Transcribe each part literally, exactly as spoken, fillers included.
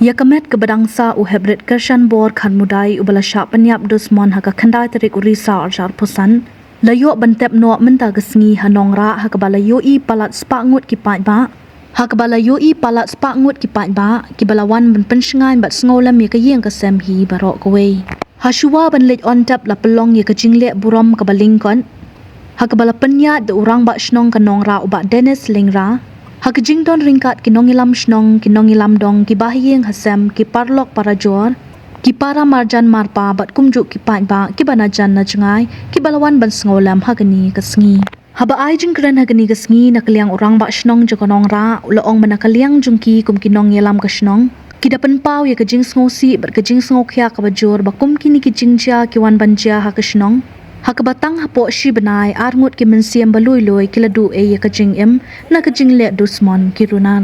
Ïa ka met kaba dang sah, u Heprit Kyrshanbor Kharmudai uba la shah pynïap dusmon ha ka khyndai tarik u Risaw arhajar arphew san, la ïoh ban tep noh mynta ka sngi ha Nongrah, ha kaba la ïohi palat spah ngut ki paidbah. Ha kaba la ïohi palat spah ngut ki paidbah kiba la wan ban pynshngaiñ bad sngewlem ïa ka ïing ka sem hi baroh kawei. Ha shuwa ban leit ontep la pynlong ïa ka jingleh burom kaba lyngkot, ha kaba la pynïaid da u Rangbah Shnong ka Nongrah, u Bah Dennis Lyngra, ha ka jingdon ryngkat ki nongïalam shnong, ki nongïalam dong, ki bahaïing hasem, ki paralok parajor, ki para marjan marpa bad kumjuh ki paidbah kiba na jan na jngai kiba la wan ban sngewlem ha kane ka sngi. Haba ai jingkren ha kane ka sngi na ka liang u Rangbah Shnong jong ka Nongrah, u la ong ba na ka liang jong ki kum ki nongïalam ka shnong, ki da pynpaw ïa ka jingsngewsih bad ka jingsngewkhia kaba jur ba kum kine ki jingjia ki wan ban jia ha ka shnong, ha kaba tang hapoh shi bnai ar ngut ki mynsiem ba lui lui ki la duh ei ïa ka jingim na ka jingleh dusmon ki runar.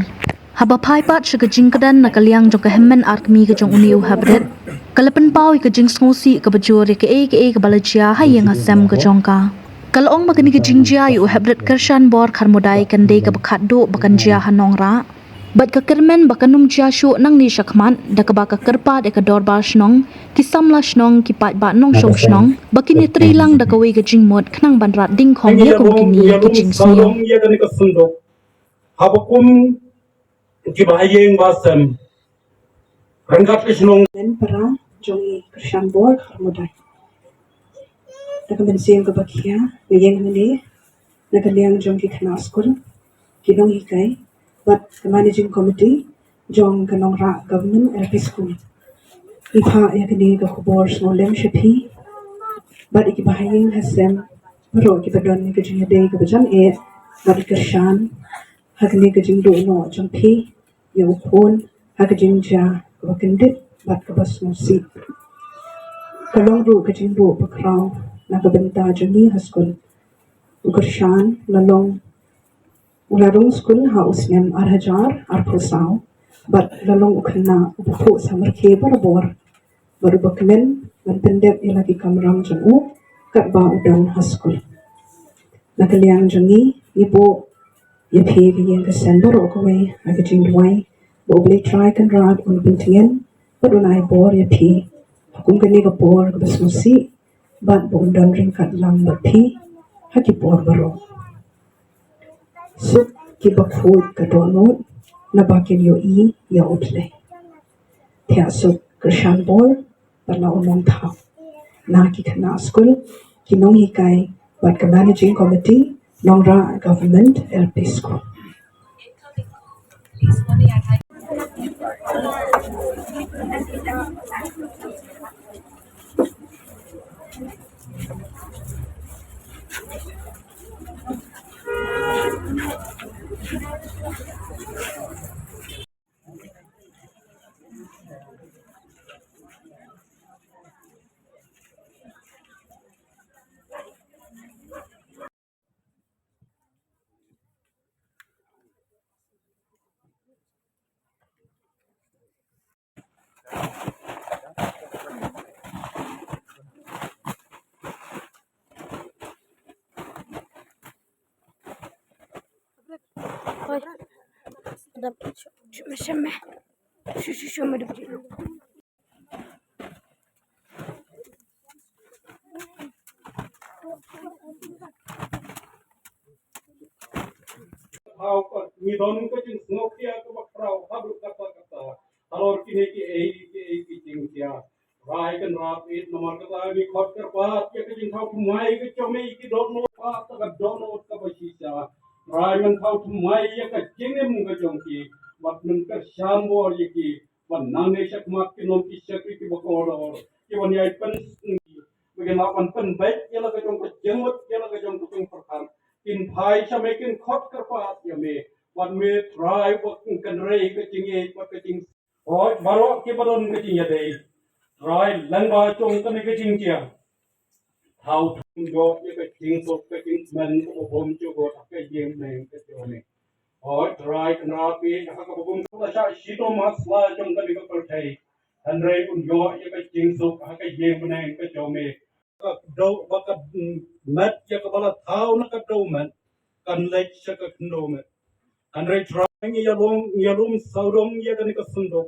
Haba phai pat sha ka jingkren na ka liang jong ka hynmen ar kmie ka jong une u Heprit, ka la pynpaw ïa ka jingsngewsih kaba jur ïa kaei kaei kaba la jia ha ïing ha sem ka jong ka. Ka la ong ba kane ka jingjia ïa u Heprit Kyrshanbor Kharmudai kan dei kaba khatduh ba kan jia ha Nongrah, bad ka kyrmen ba kan ym jia shuh nangne shakhmat, da kaba ka kyrpad ïa ka dorbar shnong, ki samla shnong, ki paidbah nongshong shnong, ba kin ïatreilang da kawei ka jingmut khnang ban rat dyngkhong ïa kum kine ki jingsniew. Haba kum ki bahaïing bahasem, ryngkat ki shnong, men para jong i Kyrshanbor Kharmudai. Da ka mynsiem kaba khia, nga ïeng hangne na ka liang jong ki khynnah skul, ki nonghikai bad ka managing committee jong ka Nongrah Government L P School. Ngi phah ïa kane ka khubor sngewlem sha phi bad ïa ki bahaïing hasem baroh kiba don ïa ka jingïadei kaba jan eh bad i Kyrshan ha kane ka jingduh noh jong phi ïa u khun ha ka jingjia kaba kyndit bad kaba sngewsih. Ka long ruh ka jingduh bakhraw na ka bynta jong ngi ha skul. U Kyrshan la long, u la rung skul ha u snem arhajar arphew saw bad la long u khynnah uba phuh samrkhie barabor bad uba kmen ban pyndep ïa la ki kamram jong u katba u don ha skul. Na ka liang jong ngi, ngi buh ïa phi ka ïing ka sem baroh kawei ha ka jingduwai ba U Blei Trai Kynrad un pyntngen bad un ai bor ïa phi ha kum kane ka por kaba sngewsih bad ba un don ryngkat lang bad phi ha ki por baroh. Suk kiba khuid ka dohnud naba kin ïohi ïa U Blei. Thiah suk Kyrshanbor bad la u nongthaw. Na ki khynnah skul, ki nonghikai bad ka managing committee Nongrah Government L P School. Oi. Adam, shu, shu, shu, shu, shu, shu, shu, shu. Hau ka, ngi don ka jingsngewkhia kaba khraw haduh katta katta halor kine kiei kiei ki jingjia. Trai Kynrad, namar kata ngi khot kyrpad ïa ka jingthaw thymmai ka jong me ïa ki dohnud, pat ka dohnud kaba shisha. Trai men thaw thymmai ïa ka jingim ka jong ki, bad men kyrshan bor ïa ki, ban nangne shakhmat kin long ki shakri kiba kordor, ki ban ïai pynsngi, ba kin lah ban pynbeit ïa la ka jong ka jingmut, ïa la ka jong ka jingpyrkhat. Kin phai sha me, kin khot kyrpad ïa me, bad me Trai ba kin kynrei ka jingïeit bad ka jing Hooid, baroh kiba don ka jingïadei. Trai lyngba jong kane ka jingjia, thaw thymmai ïa ka jingsuk ka jingkmen kaba bymjukut ha ka ïing bneng ka jong me. Hooid, Trai Kynrad, ha kaba bym, la shah shitom ha sla jong kane ka pyrthei, hynrei un ïoh ïa ka jingsuk ha ka ïing bneng ka jong me. Ka dewmet, ïa kaba la thaw na ka dewmet, kan leit sha ka khyndew met. Hynrei Trai, ngi ïalum, ngi ïalum sawdong ïa kane ka synduk.